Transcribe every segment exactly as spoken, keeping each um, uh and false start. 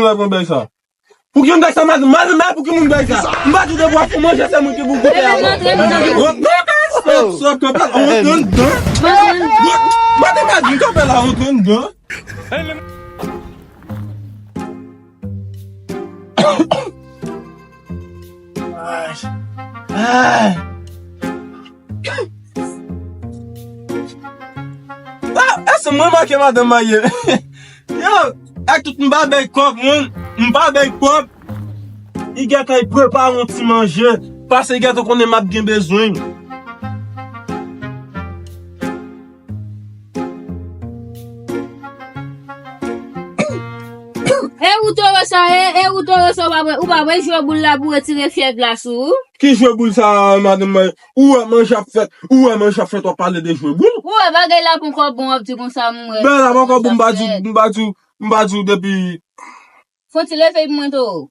Mwen pran bèy sa. Pou ki moun bay sa, madanm? Madanm, pou ki moun bay sa? M pa di w depi w ap fè manje, se mwen ki pou goute a. Rant nan kay, stop, stop, kanpe la, rant anndan. Madanm, madanm, kanpe la, rant anndan. Ay. Ay. Ah, èske mwen manke madanm marye? Yo, ak tout m pa bay kòb, moun, m pa bay kòb. Li gentan prepare yon ti manje, paske li gentan konnen m ap gen bezwen. E ou toro sa, e, e ou toro sa, ou pa, ou pa wè jwe boul la pou retire fyèv la sou ou? Ki jwe boul sa, madanm mwen? Ou wè manje ap fèt, ou wè manje ap fèt, w ap pale de jwe boul? Ou wè bagay la poko bon, w ap di konsa, m wè. Bagay la poko bon, m pa di, m pa di, m pa di w depi. Fon ti leve pou mwen, toro.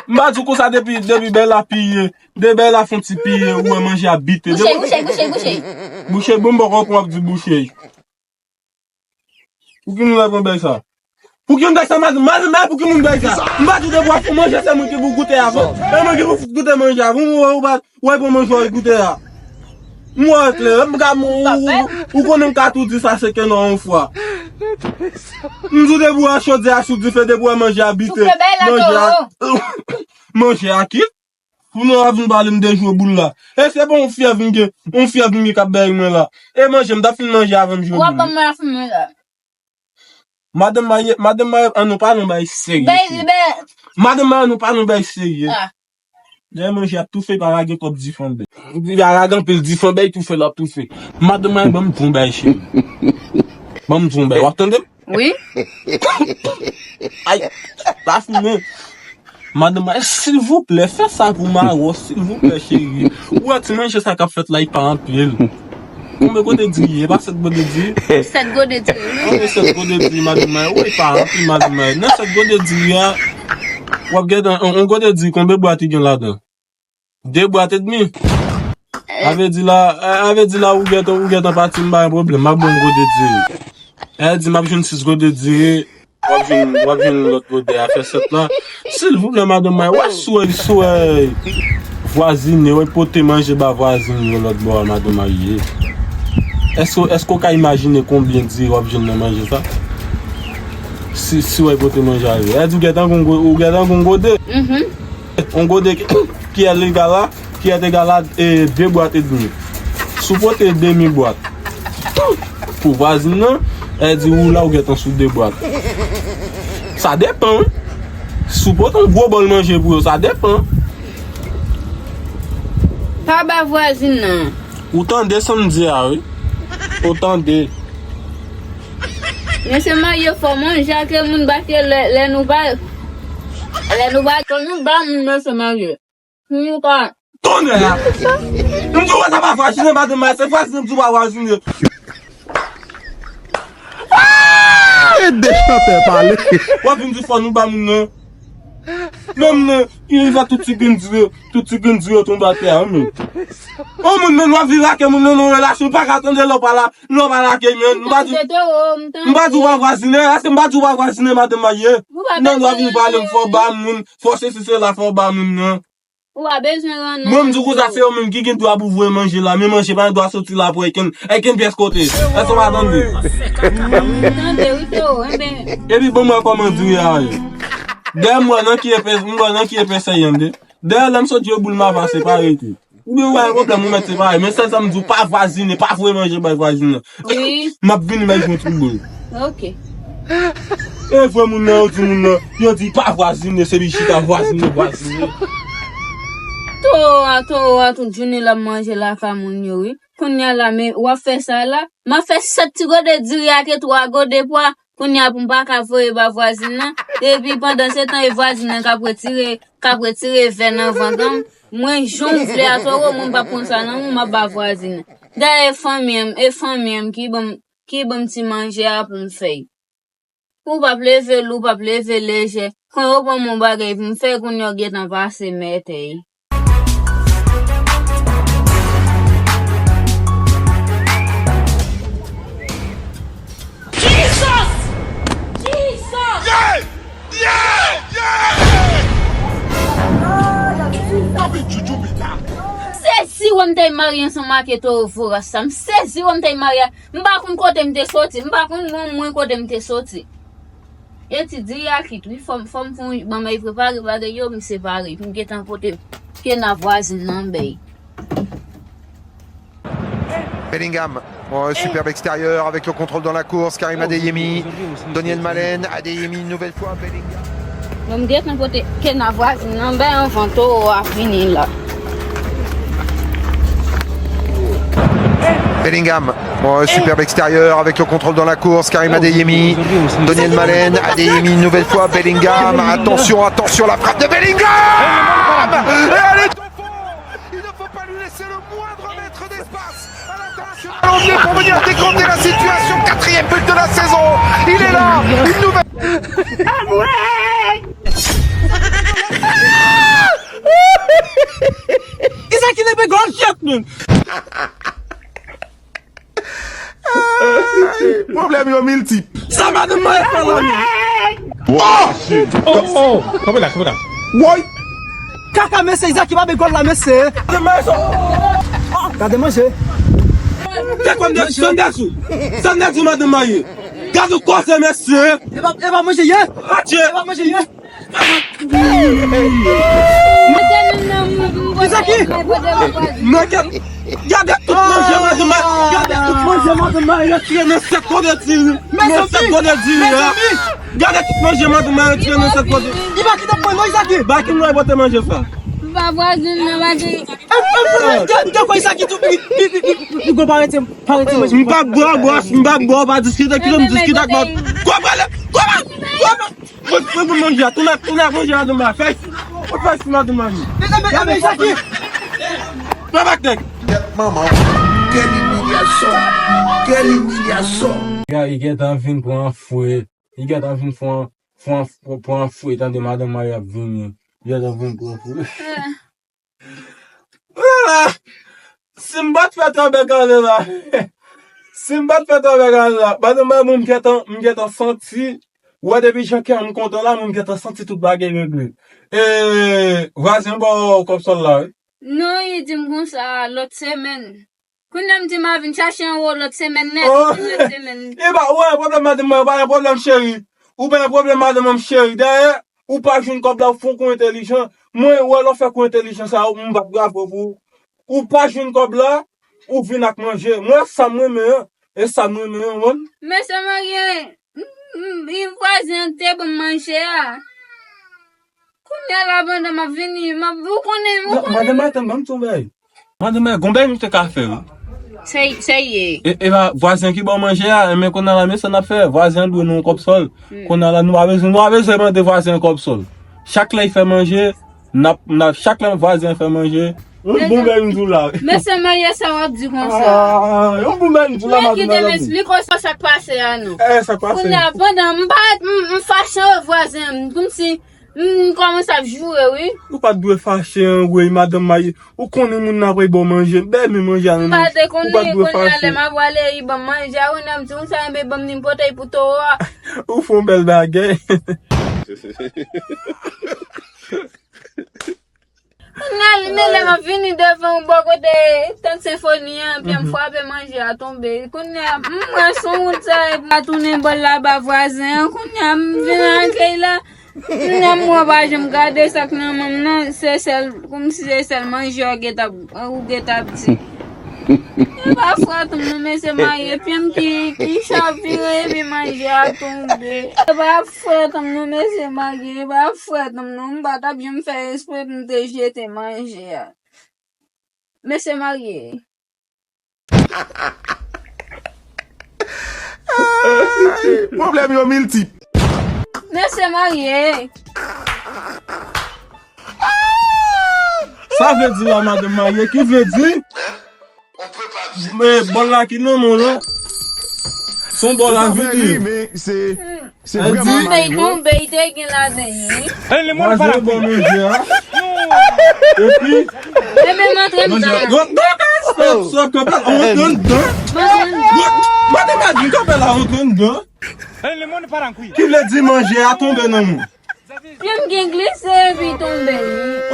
M pa di w konsa depi, depi bèy la piye, de bèy la fon ti piye, ou wè manje ap bite. Bouche, bouche, bouche, bouche. Bouche, bon, m poko konn w ap di bouche. Pou ki moun la pran bèy sa? Pou ki moun bay sa, madanm? Madanm, pou ki moun bay sa? M pa di w depi w ap fè manje, se mwen ki pou goute avan. E mwen ki pou goute manje avan. Ou, ou, ou, ou pran manje w goute a. M wè klè, m ka, ou, ou, ou konnen m ka tou di sa se ke non yon fwa. M di w depi w wè chodyè a sou dife, depi w wè manje a bite, manje a, manje a kit. Pou nou ap vin pale m de jwe boul la. E se pa yon fyèv m gen, yon fyèv m gen k ap bay mwen la. E manje, m t ap fin manje avan m jwe boul. W ap ban mwen la fin manje la. Madanm marye, madanm marye, an nou pale yon bagay serye. Bay, bay. Madanm marye, an nou pale yon bagay serye. Ah. Lè manje ap toufe, pa lage kòb dife anba. Li pa lage anpil dife anba, li toufe, l ap toufe. Madanm marye, ban m di w yon bagay, cheri. Ban m di w yon bagay. W ap tande m? Wi. Ay, pa fimen. Madanm, silvouplè, fè sa pou mari w, silvouplè, cheri. Ou wè ti manje sa k ap fèt la, li pa anpil. Konbyen gode diri ye? E pa sèt gode diri? Sèt gode diri, wi. Konbyen sèt gode diri, madanm? Wi, li pa anpil, madanm. Nan sèt gode diri a, w ap gen yon, yon gode diri, konbyen bwat li gen ladan? De bwat edmi. A vle di la, a vle di la, ou gentan, ou gentan pati, m pa gen pwoblèm, m ap ba w yon gode diri. Èl di m ap jwenn sis gode diri, w ap jwenn, w ap jwenn lòt gode a, fè sèt la. Silvouplè, madanm, wè, swèy, swèy. Vwazin yo, wè, pote manje ba vwazin yo lòt bò a, madanm marye. Èske, èske w ka imajine konbyen diri w ap jwenn nan manje sa? Si, si w pote manje a, èl di w gentan gon go-, ou gentan gon gode. Mhm. Yon gode ki, kiyè li ka la, kiyè te ka la, e, de bwat edmi. Si w pote demi bwat pou vwazin nan, èl di ou la ou gentan sou de bwat. Sa depann, wi. Si w pote yon gwo bòl manje pou yo, sa depann. Pa ba vwazin nan. Ou tande sa m di a, wi. Ou tande. Mesye marye fò manje ake moun pase lè, lè nou pa, lè nou pa, fò nou ba moun mesye marye. Pou nou ka. Tonnè a! M di w sa pa vwazine, madanm, se vwazine, m di w pa vwazine. Ah! E de chantè pale. W ap vin di fò nou ba moun nan. Menm nan, ki rive tout ti grenn diri, tout ti grenn diri yo tonbe atè a, wi, men. Yon moun menm w ap viv ak yon moun nan nan yon relasyon, ou pa ka tande lè w pa la, lè w pa la ke men. M pa di, m pa di w pa vwazine, èske m pa di w pa vwazine, madanm marye? Non, w ap vin pale m fò ba moun, fò sesi sela, fò ba moun nan. Ou pa bezwen rann non. Mwen, m di w konsa, se yo menm ki gen dwa pou voye manje la, men manje pa gen dwa soti la pou okenn, okenn pyès kote. Èske w pa tande? M tande, wi, toro, enben. Epi bon, mwen kòman diri a ye. Dèyè m wè nan ki epè, m wè nan ki epè sèy an de. Dèyè lè m sot jwe boul m ap separe tou. Oubyen w pa gen pwoblèm, ou mèt separe. Men sèl sa m di w, pa vwazine, pa voye manje bay vwazin nan. Wi. M ap vini bay jwenn tout boul. Ok. E vre moun nan, yo di moun nan, yo di pa vwazine, se li chita vwazine, vwazine. Toro a, toro a, tout jounen l ap manje lakay moun yo, wi. Kounye a la, men w ap fè sa la. M ap fè sèt ti gode diri ake twa gode pwa. Kounye a pou m pa ka voye ba vwazin nan. Epi pandan se tan, e vwazin nan k ap retire, k ap retire vè nan vant an. Mwen, jan w vle a, toro, mwen m p ap pran sa nan men w, m ap ba vwazin nan. Dayè, e fanmi an m, e fanmi an m ki ban m, ki ban m ti manje a pou m fè. Ou p ap leve lou, ou p ap leve lejè. Kon yo ban m yon bagay pou m fè, kounye a w gentan pase mètèy. Jesus! Jesus! Yeah! Yeah! Wè m t al marye ansanm ak Toro Voras sa. M sezi wè m t al marye. M pa konn kote m te soti. M pa konn non mwen kote m te soti. Etidye a kit wi. Fò m, fò m fè yon, ban m al prepare bagay yo, m separe. M gentan pote kena vwazin nan bay. Bellingham, oh, superbe extérieur avec le contrôle dans la course, Karim Adeyemi, Donyell Malen, Adeyemi une nouvelle fois, Bellingham. Bon, m gentan pote kena vwazin nan bay anvan Toro a vini la. Bellingham, oh, superbe extérieur avec le contrôle dans la course, Karim Adeyemi, Donyell Malen, Adeyemi une nouvelle fois, Bellingham, attention, attention, la frappe de Bellingham. Et elle est au fond. Il ne faut pas lui laisser le moindre mètre d'espace. Ballon pour venir décanter la situation. Quatrième but de la saison. Il est là. Une nouvelle. Isa ki leve gòl jèt moun. Pwoblèm yo miltip. Sa madanm mwen ap fè la. Oh! Oh! Oh! Kanpe la, kanpe la. Woy! Kaka mesye Izaki pa be gòl la mesye. Gade manje. Te konn de Sanders ou. Sanders ou madanm mwen ye. Gade ou koze mesye. E pa e pa manje ye. Atye. E pa manje ye. Izaki. Mwen gade tout manje madanm mwen. Gade tout manje madanm mwen. Yo tire nan sèt kote diri. Nan sèt kote diri. Gade tout manje madanm mwen yo tire nan sèt kote. Li pa kite pwen non Izaki. Ba ki mwen pote manje sa. Ba vwazin nan ba di. Gade kò Izaki tou pi pi pi pi gwo parete parete manje. M pa bwè bwè m pa bwè pa diskite kite m diskite ak mwen. Kwa pale kwa pale kwa pale. Mwen mwen manje a tounen tounen manje a tounen fè. Mwen fè si madanm mwen. Mwen pa bak. Manman, quelle humiliation. Quelle humiliation. Gari gentan vin pran fwe. Li gentan vin pran fwe tande madanm mwen ap vini. Li gentan vin pran fwe. Wala! Si m pa t fè tanbè kale la, si m pa t fè tanbè kale la, madanm mwen m gentan m gentan santi, wè depi jan kè m kontan la, m gentan santi tout bagay regle. E vwazen ba w kòb sòl la wi. Non, li di m konsa lòt semèn. Kounye a m di m a vin chache anwo lòt semèn nèt. Lòt semèn. E pa ou pa gen pwoblèm madanm mwen, ou pa gen pwoblèm cheri. Ou pa gen pwoblèm madanm mwen cheri. Dayè, ou pa jwenn kòb la, ou fè yon kou entèlijan. Mwen wè lè w fè kou entèlijan sa, m p ap bravo pou ou. Ou pa jwenn kòb la, ou vin ak manje. Mwen sa m renmen an, e sa m renmen an, ou konprann? Mesye marye, m, m, m, vwazen an te ban m manje a. Kounye a la pandan m ap vini, m ap, ou konnen, ou konnen. Madanm mwen, tann, ban m di w yon bagay. Madanm mwen, gon bagay nou te ka fè wi. Sa, sa ye. E, e pa vwazen ki ba w manje a, enben kounye a la, men sa n ap fè. Vwazen an dwe nou yon kòb sòl. Kounye a la, nou pa bezwen, nou pa bezwen mande vwazen an kòb sòl. Chak lè l fè manje, n ap, n ap, chak lè vwazen an fè manje, yon bon bagay m di w la. Mesye marye sa w ap di konsa. Ah, yon bon bagay m di w la, madanm mwen. Kite m esplike w sa k pase a non. Eh, sa k pase? Kounye a, pandan m pa, m, m fache, vwazen an, kòmsi M kòmanse ap joure wi. Ou pa t dwe fache anwey madanm marye. Ou konnen moun nan ap ba w manje. Bèl men manje a nan men. M pa te konnen kounye a lè m ap prale li ban m manje a wi n ap di konsa enben ban m ni m pote l pou towo a. Ou fè yon bèl bagay. Kounye a li men lè m ap vini devan yon bò kote tant senfoni an epi m frape manje a tonbe. Kounye a m wè sou wout sa epi m tounen bò l la ba vwazen an. Kounye a m vin akèy la. Kounya m wè w pa janm gade sa k nan men m nan, se sèl, kòmsi se sèl manje w gentan, ou gentan di. E pa frèt m non mesye marye, pye m ki, ki chavire epi manje a tonbe. E pa frèt m non mesye marye, e pa frèt m non, m pa t ap janm fè espre pou m te jete manje a. Mesye marye. Pwoblèm yo miltip. Mesye marye. Sa vle di la madanm marye ki vle di men bòl la ki nan men w lan. Se yon bòl a vini. Se vrèman malere. Tonbe, tonbe, te gen ladan wi. Vwazen bon manje a. Epi. Enben m antre anndan. Sa kanpe la, w antre anndan. M antre anndan. Madanm mwen di kanpe la, w antre anndan. Ki vle di manje a tonbe nan men w. M gen glise epi tonbe.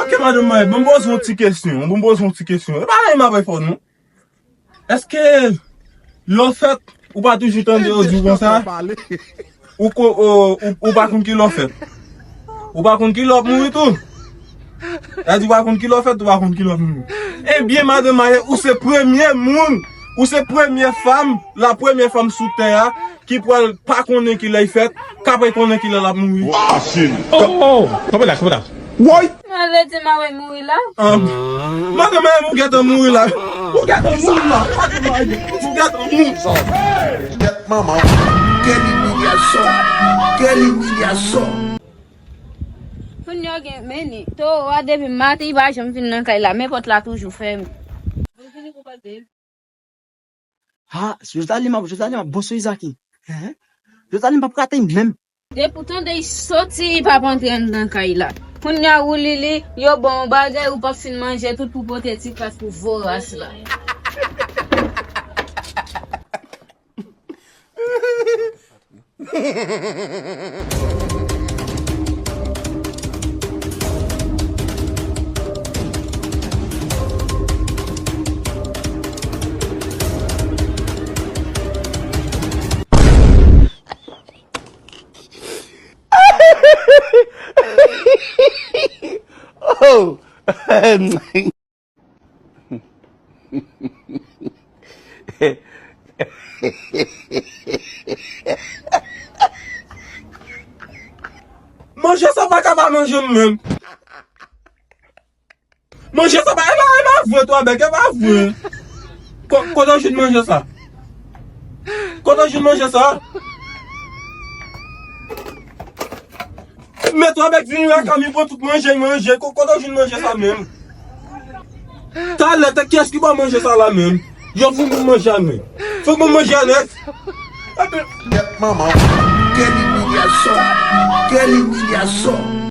Ok, madanm Maye, bon, m poze yon ti kesyon. Bon, m poze yon ti kesyon. E pa anyen m ap fè non. Èske lè w fèt, ou pa toujou tande yo di w konsa? Ou, ko- ou, ou, ou pa konn ki lè w fèt? Ou pa konn ki lè w ap mouri tou? Sa di ou pa konn ki lè w fèt, ou pa konn ki lè w ap mouri. Ebyen, madanm Maye, ou se premye moun, ou se premye fanm, la premye fanm sou tè a, ki pral pa konnen ki lè l fèt, k apral konnen ki lè l ap mouri. Oh, oh, oh. Kanpe la, kanpe la. Woy! Mwen rete m ap mouri la. Ah, madanm Maye, ou gentan mouri la. Ou gentan mouri la. Ou gentan mouri. Tèt manman. Quelle humiliation. Quelle humiliation. Moun yo gen meni. Towo a depi maten li pa janm vin nan kay la, men pòt la toujou fèmen. Ha, Josalim ap, Josalim ap bon sou Izaki. Hein? Josalim p ap rate menm. Depi w tande l soti, li p ap antre anndan kay la. Kounye a ou Lili, yo ba w yon bagay, ou p ap fin manje tout pou pote ti kras pou voras la. Oh! Manje sa pa ka pa manje m menm. Manje sa pa, e pa, e pa vre, twa bèk, e pa vre. Ko- Kote w jwenn manje sa? Kote w jwenn manje sa? Men twa bèk vini lakay m, li pran tout manje, manje. Ko- Kote w jwenn manje sa menm? Talè, te kiyès ki ba w manje sa la menm? Yo vin pou manje a nèt. Fòk mwen manje a nèt. Tèt manman. Quelle humiliation. Quelle humiliation.